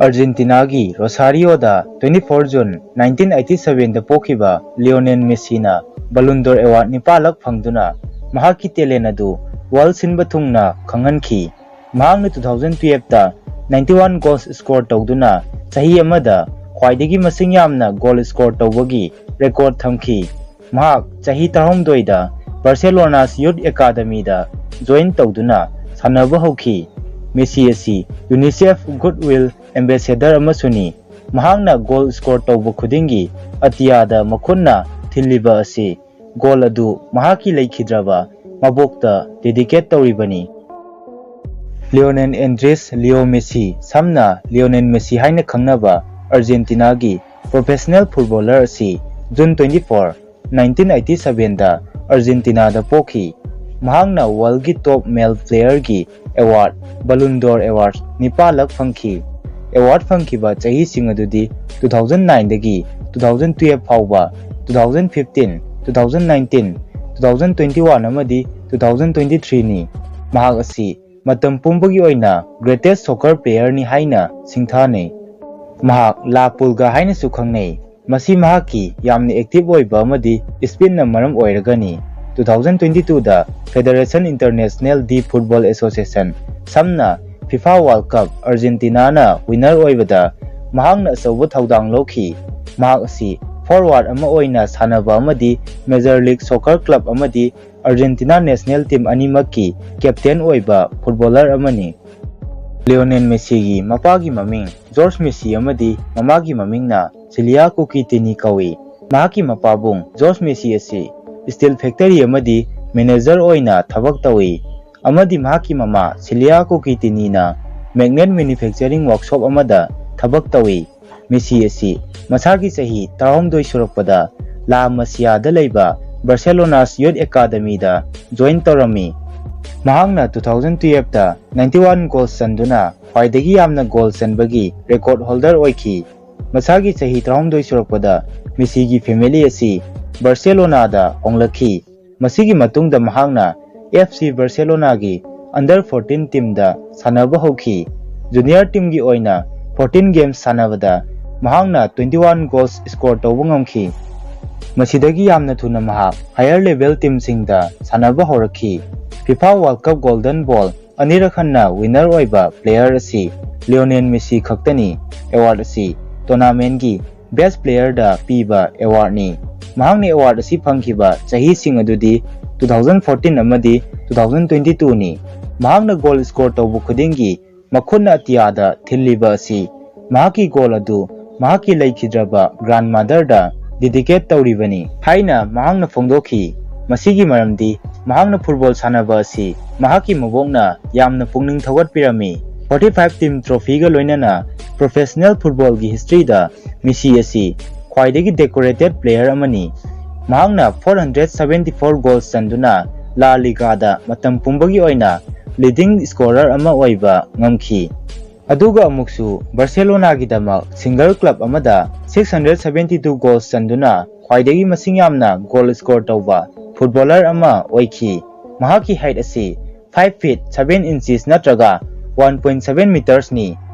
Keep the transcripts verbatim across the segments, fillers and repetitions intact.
ꯑꯥꯔꯖꯦꯟꯇꯤꯅꯥꯒꯤ ꯔꯣꯁꯥꯔꯤꯑꯣꯗ twenty four June nineteen eighty sevenꯗ ꯄꯣꯛꯈꯤꯕ Lionel ꯃꯦꯁꯤꯅ ꯕꯂꯨꯟꯗꯣꯔ award ꯅꯤꯄꯥꯜꯂꯛ ꯐꯪꯗꯨꯅ ꯃꯍꯥꯛꯀꯤ ꯇꯦꯂꯦꯟ ꯑꯗꯨ ꯋꯥꯔꯜ ꯁꯤꯟꯕ ꯊꯨꯡꯅ ꯈꯪꯍꯟꯈꯤ꯫ ꯃꯍꯥꯛꯅ two thousand twelveꯇ ninety one goals score ꯇꯧꯗꯨꯅ ꯆꯍꯤ ꯑꯃꯗ ꯈ꯭ꯋꯥꯏꯗꯒꯤ ꯃꯁꯤꯡ ꯌꯥꯝꯅ ꯒꯣꯜ ꯁ꯭ꯀꯣꯔ ꯇꯧꯕꯒꯤ ꯔꯦꯀꯣꯔꯗ ꯊꯝꯈꯤ꯫ ꯃꯍꯥꯛ ꯆꯍꯤ ꯇꯔꯥꯍꯨꯝꯗꯣꯏꯗ ꯕꯥꯔꯁꯦꯂꯣꯅꯥꯁ ꯌꯨꯊ ꯑꯦꯀꯥꯗꯃꯤꯗ ꯖꯣꯏꯟ ꯇꯧꯗꯨꯅ ꯁꯥꯟꯅꯕ ꯍꯧꯈꯤ꯫ ꯃꯦꯁꯤ ꯑꯁꯤ ꯌꯨꯅꯤꯁꯦꯐ ꯒꯨꯗꯋꯤꯜ ꯑꯦꯝꯕꯦꯁꯦꯗꯔ ꯑꯃꯁꯨꯅꯤ꯫ ꯃꯍꯥꯛꯅ ꯒꯣꯜ ꯁ꯭ꯀꯣꯔ ꯇꯧꯕ ꯈꯨꯗꯤꯡꯒꯤ ꯑꯇꯤꯌꯥꯗ ꯃꯈꯨꯠꯅ ꯊꯤꯜꯂꯤꯕ ꯑꯁꯤ ꯒꯣꯜ ꯑꯗꯨ ꯃꯍꯥꯛꯀꯤ ꯂꯩꯈꯤꯗ꯭ꯔꯕ ꯃꯕꯣꯛꯇ ꯗꯦꯗꯤꯀꯦꯠ ꯇꯧꯔꯤꯕꯅꯤ꯫ ꯂꯤꯑꯣꯅꯦꯜ ꯑꯦꯟꯗ꯭ꯔꯦꯁ ꯂꯤꯑꯣ ꯃꯦꯁꯤ, ꯁꯝꯅ ꯂꯤꯑꯣꯅꯦꯜ ꯃꯦꯁꯤ ꯍꯥꯏꯅ ꯈꯪꯅꯕ ꯑꯥꯔꯖꯦꯟꯇꯤꯅꯥꯒꯤ ꯄ꯭ꯔꯣꯐꯦꯁꯅꯦꯜ ꯐꯨꯠꯕꯣꯂꯔ ꯑꯁꯤ June twenty four, nineteen eighty sevenꯗ ꯑꯥꯔꯖꯦꯟꯇꯤꯅꯥꯗ ꯄꯣꯛꯈꯤ꯫ ꯃꯍꯥꯛꯅ ꯋꯥꯔꯜꯒꯤ ꯇꯣꯞ ꯃꯦꯜ ꯄ꯭ꯂꯦꯌꯔꯒꯤ ꯑꯦꯋꯥꯔꯗ, ꯕꯂꯨꯟꯗꯣꯔ ꯑꯦꯋꯥꯔꯗ ꯅꯤꯄꯥꯜꯂꯛ ꯐꯪꯈꯤ꯫ ꯑꯦꯋꯥꯔꯗ ꯐꯪꯈꯤꯕ ꯆꯍꯤꯁꯤꯡ ꯑꯗꯨꯗꯤ two thousand nineꯗꯒꯤ two thousand twelve ꯐꯥꯎꯕ, two thousand fifteen, two thousand nineteen, two thousand twenty one ꯑꯃꯗꯤ two thousand twenty threeꯅꯤ꯫ ꯃꯍꯥꯛ ꯑꯁꯤ ꯃꯇꯝ ꯄꯨꯝꯕꯒꯤ ꯑꯣꯏꯅ greatest soccer playerꯅꯤ ꯍꯥꯏꯅ ꯁꯤꯡꯊꯥꯅꯩ꯫ ꯃꯍꯥꯛ ꯂꯥ ꯄꯨꯜꯒ ꯍꯥꯏꯅꯁꯨ ꯈꯪꯅꯩ꯫ ꯃꯁꯤ ꯃꯍꯥꯛꯀꯤ ꯌꯥꯝꯅ ꯑꯦꯛꯇꯤꯚ ꯑꯣꯏꯕ ꯑꯃꯗꯤ ꯁ꯭ꯄꯤꯟꯅ ꯃꯔꯝ ꯑꯣꯏꯔꯒꯅꯤ꯫ Two thousand twenty twoꯗ Federation International de Football Association, ꯁꯝꯅ FIFA World Cup, ꯑꯥꯔꯖꯦꯟꯇꯤꯅꯥꯅ ꯋꯤꯅꯔ ꯑꯣꯏꯕꯗ ꯃꯍꯥꯛꯅ ꯑꯆꯧꯕ ꯊꯧꯗꯥꯡ ꯂꯧꯈꯤ꯫ ꯃꯍꯥꯛ ꯑꯁꯤ ꯐꯣꯔꯋꯥꯔꯗ ꯑꯃ ꯑꯣꯏꯅ ꯁꯥꯟꯅꯕ ꯑꯃꯗꯤ ꯃꯦꯖꯔ ꯂꯤꯒ ꯁꯣꯀꯔ ꯀ꯭ꯂꯕ ꯑꯃꯗꯤ ꯑꯥꯔꯖꯦꯟꯇꯤꯅꯥ ꯅꯦꯁꯅꯦꯜ ꯇꯤꯝ ꯑꯅꯤꯃꯛꯀꯤ ꯀꯦꯞꯇꯦꯟ ꯑꯣꯏꯕ ꯐꯨꯠꯕꯣꯂꯔ ꯑꯃꯅꯤ꯫ ꯂꯤꯑꯣꯅꯦꯜ ꯃꯦꯁꯤꯒꯤ ꯃꯄꯥꯒꯤ ꯃꯃꯤꯡ ꯖꯣꯔꯖ ꯃꯦꯁꯤ ꯑꯃꯗꯤ ꯃꯃꯥꯒꯤ ꯃꯃꯤꯡꯅ ꯁꯤꯂꯤꯌꯥ ꯀꯨꯀꯤꯇꯤꯅꯤ ꯀꯧꯏ꯫ ꯃꯍꯥꯛꯀꯤ ꯃꯄꯥꯕꯨꯡ ꯖꯣꯔꯖ ꯃꯦꯁꯤ ꯑꯁꯤ ꯁ꯭ꯇꯤꯜ ꯐꯦꯛꯇꯔꯤ ꯑꯃꯗꯤ ꯃꯦꯅꯦꯖꯔ ꯑꯣꯏꯅ ꯊꯕꯛ ꯇꯧꯏ ꯑꯃꯗꯤ ꯃꯍꯥꯛꯀꯤ ꯃꯃꯥ ꯁꯤꯂꯤꯌꯥ ꯀꯨꯀꯤꯇꯤꯅꯤꯅ ꯃꯦꯒꯅꯦꯠ ꯃꯦꯅꯨꯐꯦꯛꯆꯔꯤꯡ ꯋꯥꯔꯛꯁꯣꯞ ꯑꯃꯗ ꯊꯕꯛ ꯇꯧꯏ꯫ ꯃꯦꯁꯤ ꯑꯁꯤ ꯃꯁꯥꯒꯤ ꯆꯍꯤ ꯇꯔꯥꯍꯨꯝꯗꯣꯏ ꯁꯨꯔꯛꯄꯗ ꯂꯥ ꯃꯁꯤꯌꯥꯗ ꯂꯩꯕ ꯕꯥꯔꯁꯦꯂꯣꯅꯥꯁ ꯌꯨꯊ ꯑꯦꯀꯥꯗꯃꯤꯗ ꯖꯣꯏꯟ ꯇꯧꯔꯝꯃꯤ꯫ ꯃꯍꯥꯛꯅ two thousand twelveꯇ ninety one ꯒꯣꯜ ꯆꯟꯗꯨꯅ ꯈ꯭ꯋꯥꯏꯗꯒꯤ ꯌꯥꯝꯅ ꯒꯣꯜ ꯆꯟꯕꯒꯤ ꯔꯦꯀꯣꯔꯗ ꯍꯣꯜꯗꯔ ꯑꯣꯏꯈꯤ꯫ ꯃꯁꯥꯒꯤ ꯆꯍꯤ ꯇꯔꯥꯍꯨꯝꯗꯣꯏ ꯁꯨꯔꯛꯄꯗ ꯃꯦꯁꯤꯒꯤ ꯐꯦꯃꯤꯂꯤ ꯑꯁꯤ ꯕꯥꯔꯁꯦꯂꯣꯅꯥꯗ ꯍꯣꯡꯂꯛꯈꯤ꯫ ꯃꯁꯤꯒꯤ ꯃꯇꯨꯡꯗ ꯃꯍꯥꯛꯅ ꯑꯦꯐ ꯁꯤ ꯕꯥꯔꯁꯦꯂꯣꯅꯥꯒꯤ ꯑꯟꯗꯔ ꯐꯣꯔꯇꯤꯟ ꯇꯤꯝꯗ ꯁꯥꯟꯅꯕ ꯍꯧꯈꯤ꯫ ꯖꯨꯅꯤꯌꯔ ꯇꯤꯝꯒꯤ ꯑꯣꯏꯅ ꯐꯣꯔꯇꯤꯟ ꯒꯦꯝꯁ ꯁꯥꯟꯅꯕꯗ ꯃꯍꯥꯛꯅ ꯇ꯭ꯋꯦꯟꯇꯤ ꯋꯥꯟ ꯒꯣꯜꯁ ꯁ꯭ꯀꯣꯔ ꯇꯧꯕ ꯉꯝꯈꯤ꯫ ꯃꯁꯤꯗꯒꯤ ꯌꯥꯝꯅ ꯊꯨꯅ ꯃꯍꯥꯛ ꯍꯥꯌꯔ ꯂꯦꯚꯦꯜ ꯇꯤꯝꯁꯤꯡꯗ ꯁꯥꯟꯅꯕ ꯍꯧꯔꯛꯈꯤ꯫ ꯐꯤꯐꯥ ꯋꯥꯔꯜ ꯀꯞ ꯒꯣꯜꯗꯟ ꯕꯣꯜ ꯑꯅꯤꯔꯛ ꯍꯟꯅ ꯋꯤꯟꯅꯔ ꯑꯣꯏꯕ ꯄ꯭ꯂꯦꯌꯔ ꯑꯁꯤ ꯂꯤꯑꯣꯅꯦꯜ ꯃꯦꯁꯤ ꯈꯛꯇꯅꯤ꯫ ꯑꯦꯋꯥꯔꯗ ꯑꯁꯤ ꯇꯣꯔꯅꯥꯃꯦꯟꯒꯤ ꯕꯦꯁ ꯄ꯭ꯂꯦꯌꯔꯗ ꯄꯤꯕ ꯑꯦꯋꯥꯔꯗꯅꯤ꯫ ꯃꯍꯥꯛꯅ ꯑꯦꯋꯥꯔꯗ ꯑꯁꯤ ꯐꯪꯈꯤꯕ ꯆꯍꯤꯁꯤꯡ ꯑꯗꯨꯗꯤ ꯇꯨ ꯊꯥꯎꯖꯟ ꯐꯣꯔꯇꯤꯟ ꯑꯃꯗꯤ ꯇꯨ ꯊꯥꯎꯖꯟ ꯇ꯭ꯋꯦꯟꯇꯤ ꯇꯨꯅꯤ꯫ ꯃꯍꯥꯛꯅ ꯒꯣꯜ ꯁ꯭ꯀꯣꯔ ꯇꯧꯕ ꯈꯨꯗꯤꯡꯒꯤ ꯃꯈꯨꯠꯅ ꯑꯇꯤꯌꯥꯗ ꯊꯤꯜꯂꯤꯕ ꯑꯁꯤ ꯃꯍꯥꯛꯀꯤ ꯒꯣꯜ ꯑꯗꯨ ꯃꯍꯥꯛꯀꯤ ꯂꯩꯈꯤꯗ꯭ꯔꯕ ꯒ꯭ꯔꯥꯟꯗꯃꯗꯔꯗ ꯗꯤꯗꯤꯀꯦꯠ ꯇꯧꯔꯤꯕꯅꯤ ꯍꯥꯏꯅ ꯃꯍꯥꯛꯅ ꯐꯣꯡꯗꯣꯛꯈꯤ꯫ ꯃꯁꯤꯒꯤ ꯃꯔꯝꯗꯤ ꯃꯍꯥꯛꯅ ꯐꯨꯠꯕꯣꯜ ꯁꯥꯟꯅꯕ ꯑꯁꯤ ꯃꯍꯥꯛꯀꯤ ꯃꯕꯣꯛꯅ ꯌꯥꯝꯅ ꯄꯨꯛꯅꯤꯡ ꯊꯧꯒꯠꯄꯤꯔꯝꯃꯤ꯫ ꯐꯣꯔꯇꯤ ꯐꯥꯏꯚ ꯇꯤꯝ ꯇ꯭ꯔꯣꯐꯤꯒ ꯂꯣꯏꯅꯅ ꯄ꯭ꯔꯣꯐꯦꯁꯅꯦꯜ ꯐꯨꯠꯕꯣꯜꯒꯤ ꯍꯤꯁꯇ꯭ꯔꯤꯗ ꯃꯦꯁꯤ ꯑꯁꯤ ꯈ꯭ꯋꯥꯏꯗꯒꯤ ꯗꯦꯀꯣꯔꯦꯇꯦꯠ ꯄ꯭ꯂꯦꯌꯔ ꯑꯃꯅꯤ꯫ ꯃꯍꯥꯛꯅ four hundred seventy four goals ꯆꯟꯗꯨꯅ ꯂꯥ ꯂꯤꯒꯥꯗ ꯃꯇꯝ ꯄꯨꯝꯕꯒꯤ ꯑꯣꯏꯅ ꯂꯤꯗꯤꯡ ꯁ꯭ꯀꯣꯔꯔ ꯑꯃ ꯑꯣꯏꯕ ꯉꯝꯈꯤ꯫ ꯑꯗꯨꯒ ꯑꯃꯨꯛꯁꯨ ꯕꯥꯔꯁꯦꯂꯣꯅꯥꯒꯤꯗꯃꯛ ꯁꯤꯡꯒꯜ ꯀ꯭ꯂꯕ ꯑꯃꯗ six hundred seventy two goals ꯆꯟꯗꯨꯅ ꯈ꯭ꯋꯥꯏꯗꯒꯤ ꯃꯁꯤꯡ ꯌꯥꯝꯅ ꯒꯣꯜ ꯁ꯭ꯀꯣꯔ ꯇꯧꯕ ꯐꯨꯠꯕꯣꯂꯔ ꯑꯃ ꯑꯣꯏꯈꯤ꯫ ꯃꯍꯥꯛꯀꯤ ꯍꯥꯏꯠ ꯑꯁꯤ ꯐꯥꯏꯚ ꯐꯤꯠ ꯁꯚꯦꯟ ꯏꯟꯆꯦꯁ ꯅꯠꯇ꯭ꯔꯒ ꯋꯥꯟ ꯄꯣꯏꯟ ꯁꯚꯦꯟ ꯃꯤꯇꯔꯁꯅꯤ꯫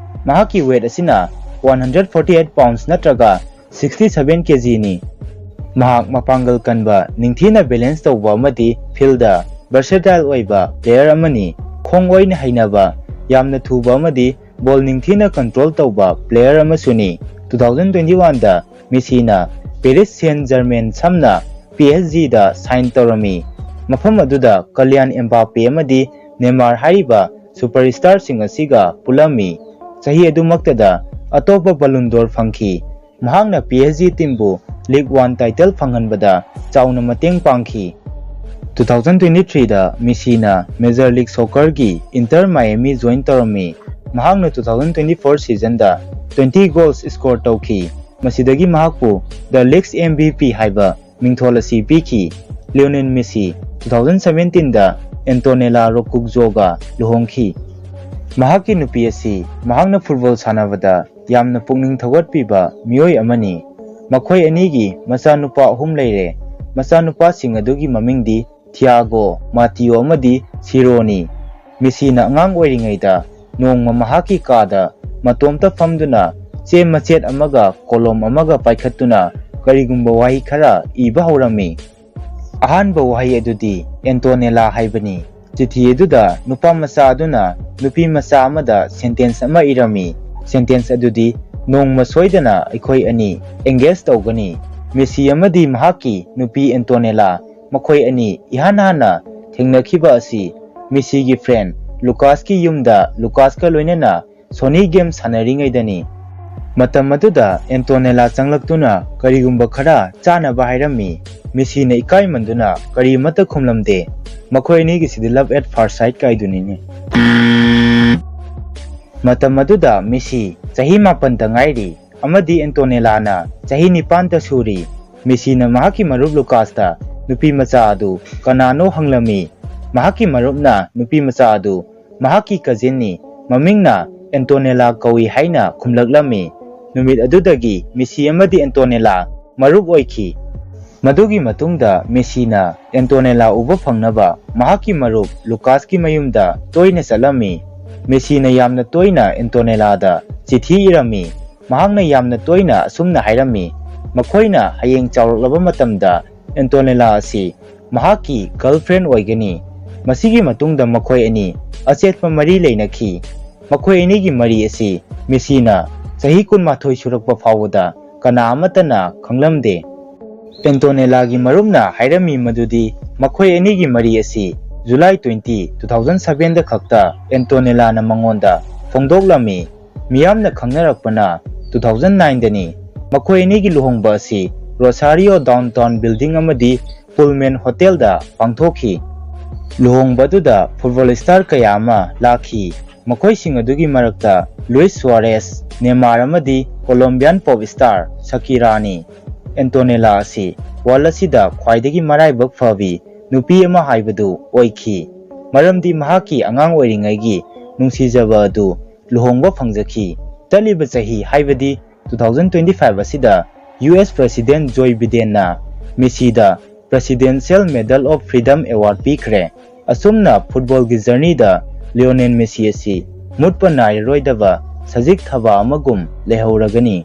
ꯃꯍꯥꯛꯀꯤ ꯋꯦꯠ ꯑꯁꯤꯅ one hundred forty eight pounds ꯅꯠꯇ꯭ꯔꯒ ꯁꯤꯛꯁꯇꯤ ꯁꯚꯦꯟ ꯀꯦꯖꯤꯅꯤ꯫ ꯃꯍꯥꯛ ꯃꯄꯥꯡꯒꯜ ꯀꯟꯕ, ꯅꯤꯡꯊꯤꯅ ꯕꯦꯂꯦꯟꯁ ꯇꯧꯕ ꯑꯃꯗꯤ ꯐꯤꯜꯗ ꯚꯔꯁꯦꯇꯥꯏꯜ ꯑꯣꯏꯕ ꯄ꯭ꯂꯦꯌꯔ ꯑꯃꯅꯤ꯫ ꯈꯣꯡ ꯑꯣꯏꯅ ꯍꯩꯅꯕ, ꯌꯥꯝꯅ ꯊꯨꯕ ꯑꯃꯗꯤ ꯕꯣꯜ ꯅꯤꯡꯊꯤꯅ ꯀꯟꯇ꯭ꯔꯣꯜ ꯇꯧꯕ ꯄ꯭ꯂꯦꯌꯔ ꯑꯃꯁꯨꯅꯤ꯫ ꯇꯨ ꯊꯥꯎꯖꯟ ꯇ꯭ꯋꯦꯟꯇꯤ ꯋꯥꯟꯗ ꯃꯦꯁꯤꯅ ꯄꯦꯔꯤꯁ ꯁꯦꯟ ꯖꯔꯃꯦꯟ ꯁꯝꯅ ꯄꯤ ꯑꯦꯁ ꯖꯤꯗ ꯁꯥꯏꯟ ꯇꯧꯔꯝꯃꯤ꯫ ꯃꯐꯝ ꯑꯗꯨꯗ ꯀꯂꯤꯌꯥꯟ ꯑꯦꯝꯕꯥꯄꯦ ꯑꯃꯗꯤ ꯅꯦꯃꯥꯔ ꯍꯥꯏꯔꯤꯕ ꯁꯨꯄꯔ ꯁ꯭ꯇꯥꯔꯁꯤꯡ ꯑꯁꯤꯒ ꯄꯨꯜꯂꯝꯃꯤ꯫ ꯆꯍꯤ ꯑꯗꯨꯃꯛꯇꯗ ꯑꯇꯣꯞꯄ ꯕꯂꯨꯟꯗꯣꯔ ꯐꯪꯈꯤ꯫ ꯃꯍꯥꯛꯅ ꯄꯤ ꯑꯦꯁ ꯖꯤ ꯇꯤꯝꯕꯨ ꯂꯤꯒ ꯋꯥꯟ ꯇꯥꯏꯇꯜ ꯐꯪꯍꯟꯕꯗ ꯆꯥꯎꯅ ꯃꯇꯦꯡ ꯄꯥꯡꯈꯤ꯫ ꯇꯨ ꯊꯥꯎꯖꯟ ꯇ꯭ꯋꯦꯟꯇꯤ ꯊ꯭ꯔꯤꯗ ꯃꯦꯁꯤꯅ ꯃꯦꯖꯔ ꯂꯤꯒ ꯁꯣꯀꯔꯒꯤ ꯏꯟꯇꯔ ꯃꯥꯏꯑꯦꯃꯤ ꯖꯣꯏꯟ ꯇꯧꯔꯝꯃꯤ꯫ ꯃꯍꯥꯛꯅ ꯇꯨ ꯊꯥꯎꯖꯟ ꯇ꯭ꯋꯦꯟꯇꯤ ꯐꯣꯔ ꯁꯤꯖꯟꯗ ꯇ꯭ꯋꯦꯟꯇꯤ ꯒꯣꯜꯁ ꯁ꯭ꯀꯣꯔ ꯇꯧꯈꯤ꯫ ꯃꯁꯤꯗꯒꯤ ꯃꯍꯥꯛꯄꯨ ꯗ ꯂꯤꯒꯁ ꯑꯦꯝ ꯚꯤ ꯄꯤ ꯍꯥꯏꯕ ꯃꯤꯡꯊꯣꯜ ꯑꯁꯤ ꯄꯤꯈꯤ꯫ ꯂꯤꯑꯣꯅꯦꯜ ꯃꯦꯁꯤ ꯇꯨ ꯊꯥꯎꯖꯟ ꯁꯚꯦꯟꯇꯤꯟꯗ ꯑꯦꯟꯇꯣꯅꯦꯂꯥ ꯔꯣꯀꯨꯛꯖꯣꯒ ꯂꯨꯍꯣꯡꯈꯤ꯫ ꯃꯍꯥꯛꯀꯤ ꯅꯨꯄꯤ ꯑꯁꯤ ꯃꯍꯥꯛꯅ ꯐꯨꯠꯕꯣꯜ ꯁꯥꯟꯅꯕꯗ ꯌꯥꯝꯅ ꯄꯨꯛꯅꯤꯡ ꯊꯧꯒꯠꯄꯤꯕ ꯃꯤꯑꯣꯏ ꯑꯃꯅꯤ꯫ ꯃꯈꯣꯏ ꯑꯅꯤꯒꯤ ꯃꯆꯥꯅꯨꯄꯥ ꯑꯍꯨꯝ ꯂꯩꯔꯦ꯫ ꯃꯆꯥꯅꯨꯄꯥꯁꯤꯡ ꯑꯗꯨꯒꯤ ꯃꯃꯤꯡꯗꯤ ꯊꯤꯌꯥꯒꯣ, ꯃꯥꯇꯤꯌꯣ ꯑꯃꯗꯤ ꯁꯤꯔꯣꯅꯤ꯫ ꯃꯦꯁꯤꯅ ꯑꯉꯥꯡ ꯑꯣꯏꯔꯤꯉꯩꯗ ꯅꯣꯡꯃ ꯃꯍꯥꯛꯀꯤ ꯀꯥꯗ ꯃꯇꯣꯝꯇ ꯐꯝꯗꯨꯅ ꯆꯦ ꯃꯆꯦꯠ ꯑꯃꯒ ꯀꯣꯂꯣꯝ ꯑꯃꯒ ꯄꯥꯏꯈꯠꯇꯨꯅ ꯀꯔꯤꯒꯨꯝꯕ ꯋꯥꯍꯩ ꯈꯔ ꯏꯕ ꯍꯧꯔꯝꯃꯤ꯫ ꯑꯍꯥꯟꯕ ꯋꯥꯍꯩ ꯑꯗꯨꯗꯤ ꯑꯦꯟꯇꯣꯅꯦꯂꯥ ꯍꯥꯏꯕꯅꯤ꯫ ꯆꯤꯊꯤ ꯑꯗꯨꯗ ꯅꯨꯄꯥ ꯃꯆꯥ ꯑꯗꯨꯅ ꯅꯨꯄꯤ ꯃꯆꯥ ꯑꯃꯗ ꯁꯦꯟꯇꯦꯟꯁ ꯑꯃ ꯏꯔꯝꯃꯤ꯫ ꯁꯦꯟꯇꯦꯟꯁ ꯑꯗꯨꯗꯤ, "ꯅꯣꯡꯃ ꯁꯣꯏꯗꯅ ꯑꯩꯈꯣꯏ ꯑꯅꯤ ꯑꯦꯡꯒꯦꯖ ꯇꯧꯒꯅꯤ꯫" ꯃꯦꯁꯤ ꯑꯃꯗꯤ ꯃꯍꯥꯛꯀꯤ ꯅꯨꯄꯤ ꯑꯦꯟꯇꯣꯅꯦꯂꯥ, ꯃꯈꯣꯏ ꯑꯅꯤ ꯏꯍꯥꯟ ꯍꯥꯟꯅ ꯊꯦꯡꯅꯈꯤꯕ ꯑꯁꯤ ꯃꯦꯁꯤꯒꯤ ꯐ꯭ꯔꯦꯟ ꯂꯨꯀꯥꯁꯀꯤ ꯌꯨꯝꯗ ꯂꯨꯀꯥꯁꯀ ꯂꯣꯏꯅꯅ ꯁꯣꯅꯤ ꯒꯦꯝ ꯁꯥꯟꯅꯔꯤꯉꯩꯗꯅꯤ꯫ ꯃꯇꯝ ꯑꯗꯨꯗ ꯑꯦꯟꯇꯣꯅꯦꯂꯥ ꯆꯪꯂꯛꯇꯨꯅ ꯀꯔꯤꯒꯨꯝꯕ ꯈꯔ ꯆꯥꯅꯕ ꯍꯥꯏꯔꯝꯃꯤ꯫ ꯃꯦꯁꯤꯅ ꯏꯀꯥꯏꯃꯟꯗꯨꯅ ꯀꯔꯤ ꯑꯃꯠꯇ ꯈꯨꯝꯂꯝꯗꯦ꯫ ꯃꯈꯣꯏ ꯑꯅꯤꯒꯤꯁꯤꯗꯤ love at first sight ꯀꯥꯏꯗꯨꯅꯤꯅꯦ꯫ ꯃꯇꯝ ꯑꯗꯨꯗ ꯃꯦꯁꯤ ꯆꯍꯤ ꯃꯥꯄꯟꯇ ꯉꯥꯏꯔꯤ ꯑꯃꯗꯤ ꯑꯦꯟꯇꯣꯅꯦꯂꯥꯅ ꯆꯍꯤ ꯅꯤꯄꯥꯟꯇ ꯁꯨꯔꯤ꯫ ꯃꯦꯁꯤꯅ ꯃꯍꯥꯛꯀꯤ ꯃꯔꯨꯞ ꯂꯨꯀꯥꯁꯇ ꯅꯨꯄꯤ ꯃꯆꯥ ꯑꯗꯨ ꯀꯅꯥꯅꯣ ꯍꯪꯂꯝꯃꯤ꯫ ꯃꯍꯥꯛꯀꯤ ꯃꯔꯨꯞꯅ ꯅꯨꯄꯤ ꯃꯆꯥ ꯑꯗꯨ ꯃꯍꯥꯛꯀꯤ ꯀꯖꯤꯟꯅꯤ, ꯃꯃꯤꯡꯅ ꯑꯦꯟꯇꯣꯅꯦꯂꯥ ꯀꯧꯏ ꯍꯥꯏꯅ ꯈꯨꯝꯂꯛꯂꯝꯃꯤ꯫ ꯅꯨꯃꯤꯠ ꯑꯗꯨꯗꯒꯤ ꯃꯦꯁꯤ ꯑꯃꯗꯤ ꯑꯦꯟꯇꯣꯅꯦꯂꯥ ꯃꯔꯨꯞ ꯑꯣꯏꯈꯤ꯫ ꯃꯗꯨꯒꯤ ꯃꯇꯨꯡꯗ ꯃꯦꯁꯤꯅ ꯑꯦꯟꯇꯣꯅꯦꯂꯥ ꯎꯕ ꯐꯪꯅꯕ ꯃꯍꯥꯛꯀꯤ ꯃꯔꯨꯞ ꯂꯨꯀꯥꯁꯀꯤ ꯃꯌꯨꯝꯗ ꯇꯣꯏꯅ ꯆꯠꯂꯝꯃꯤ꯫ ꯃꯦꯁꯤꯅ ꯌꯥꯝꯅ ꯇꯣꯏꯅ ꯑꯦꯟꯇꯣꯅꯦꯂꯥꯗ ꯆꯤꯊꯤ ꯏꯔꯝꯃꯤ꯫ ꯃꯍꯥꯛꯅ ꯌꯥꯝꯅ ꯇꯣꯏꯅ ꯑꯁꯨꯝꯅ ꯍꯥꯏꯔꯝꯃꯤ, "ꯃꯈꯣꯏꯅ ꯍꯌꯦꯡ ꯆꯥꯎꯔꯛꯂꯕ ꯃꯇꯝꯗ ꯑꯦꯟꯇꯣꯅꯦꯂꯥ ꯑꯁꯤ ꯃꯍꯥꯛꯀꯤ ꯒꯔꯜꯐ꯭ꯔꯦꯟ ꯑꯣꯏꯒꯅꯤ꯫" ꯃꯁꯤꯒꯤ ꯃꯇꯨꯡꯗ ꯃꯈꯣꯏ ꯑꯅꯤ ꯑꯆꯦꯠꯄ ꯃꯔꯤ ꯂꯩꯅꯈꯤ꯫ ꯃꯈꯣꯏ ꯑꯅꯤꯒꯤ ꯃꯔꯤ ꯑꯁꯤ ꯃꯦꯁꯤꯅ ꯆꯍꯤ ꯀꯨꯟꯃꯥꯊꯣꯏ ꯁꯨꯔꯛꯄ ꯐꯥꯎꯕꯗ ꯀꯅꯥ ꯑꯃꯠꯇꯅ ꯈꯪꯂꯝꯗꯦ꯫ ꯑꯦꯟꯇꯣꯅꯦꯂꯥꯒꯤ ꯃꯔꯨꯞꯅ ꯍꯥꯏꯔꯝꯃꯤ ꯃꯗꯨꯗꯤ ꯃꯈꯣꯏ ꯑꯅꯤꯒꯤ ꯃꯔꯤ ꯑꯁꯤ July twenty, two thousand seven ꯗ ꯈꯛꯇ ꯑꯦꯟꯇꯣꯅꯦꯂꯥꯅ ꯃꯉꯣꯟꯗ ꯐꯣꯡꯗꯣꯛꯂꯝꯃꯤ꯫ ꯃꯤꯌꯥꯝꯅ ꯈꯪꯅꯔꯛꯄꯅ two thousand nine ꯗꯅꯤ꯫ ꯃꯈꯣꯏ ꯑꯅꯤꯒꯤ ꯂꯨꯍꯣꯡꯕ ꯑꯁꯤ ꯔꯣꯁꯥꯔꯤꯑꯣ ꯗꯥꯎꯟꯇꯥꯎꯟ ꯕꯤꯜꯗꯤꯡ ꯑꯃꯗꯤ ꯄꯨꯜꯃꯦꯟ ꯍꯣꯇꯦꯜꯗ ꯄꯥꯡꯊꯣꯛꯈꯤ꯫ ꯂꯨꯍꯣꯡꯕ ꯑꯗꯨꯗ ꯐꯨꯠꯕꯣꯜ ꯁ꯭ꯇꯥꯔ ꯀꯌꯥ ꯑꯃ ꯂꯥꯛꯈꯤ꯫ ꯃꯈꯣꯏꯁꯤꯡ ꯑꯗꯨꯒꯤ ꯃꯔꯛꯇ ꯂꯨꯏꯁ ꯁꯨꯋꯥꯔꯦꯁ, ꯅꯦꯃꯥꯔ ꯑꯃꯗꯤ ꯀꯣꯂꯣꯝꯕꯤꯌꯥꯟ ꯄꯣꯞ ꯁ꯭ꯇꯥꯔ ꯁꯀꯤꯔꯥꯅꯤ꯫ ꯑꯦꯟꯇꯣꯅꯦꯂꯥ ꯑꯁꯤ ꯋꯥꯔꯜꯗ ꯑꯁꯤꯗ ꯈ꯭ꯋꯥꯏꯗꯒꯤ ꯃꯔꯥꯏꯕꯛ ꯐꯕꯤ ꯅꯨꯄꯤ ꯑꯃ ꯍꯥꯏꯕꯗꯨ ꯑꯣꯏꯈꯤ, ꯃꯔꯝꯗꯤ ꯃꯍꯥꯛꯀꯤ ꯑꯉꯥꯡ ꯑꯣꯏꯔꯤꯉꯩꯒꯤ ꯅꯨꯡꯁꯤꯖꯕ ꯑꯗꯨ ꯂꯨꯍꯣꯡꯕ ꯐꯪꯖꯈꯤ꯫ ꯆꯠꯂꯤꯕ ꯆꯍꯤ, ꯍꯥꯏꯕꯗꯤ two thousand twenty-five ꯑꯁꯤꯗ, ꯌꯨ ꯑꯦꯁ ꯄ꯭ꯔꯦꯁꯤꯗꯦꯟꯠ ꯖꯣꯏ ꯕꯤꯗꯦꯟꯅ ꯃꯦꯁꯤꯗ Presidential Medal of Freedom Award ꯄꯤꯈ꯭ꯔꯦ꯫ ꯑꯁꯨꯝꯅ ꯐꯨꯠꯕꯣꯜꯒꯤ ꯖꯔꯅꯤꯗ ꯂꯤꯑꯣꯅꯦꯜ ꯃꯦꯁꯤ ꯑꯁꯤ ꯃꯨꯠꯄ ꯅꯥꯏꯔꯔꯣꯏꯗꯕ ꯁꯖꯤꯛ ꯊꯕꯥ ꯑꯃꯒꯨꯝ ꯂꯩꯍꯧꯔꯒꯅꯤ꯫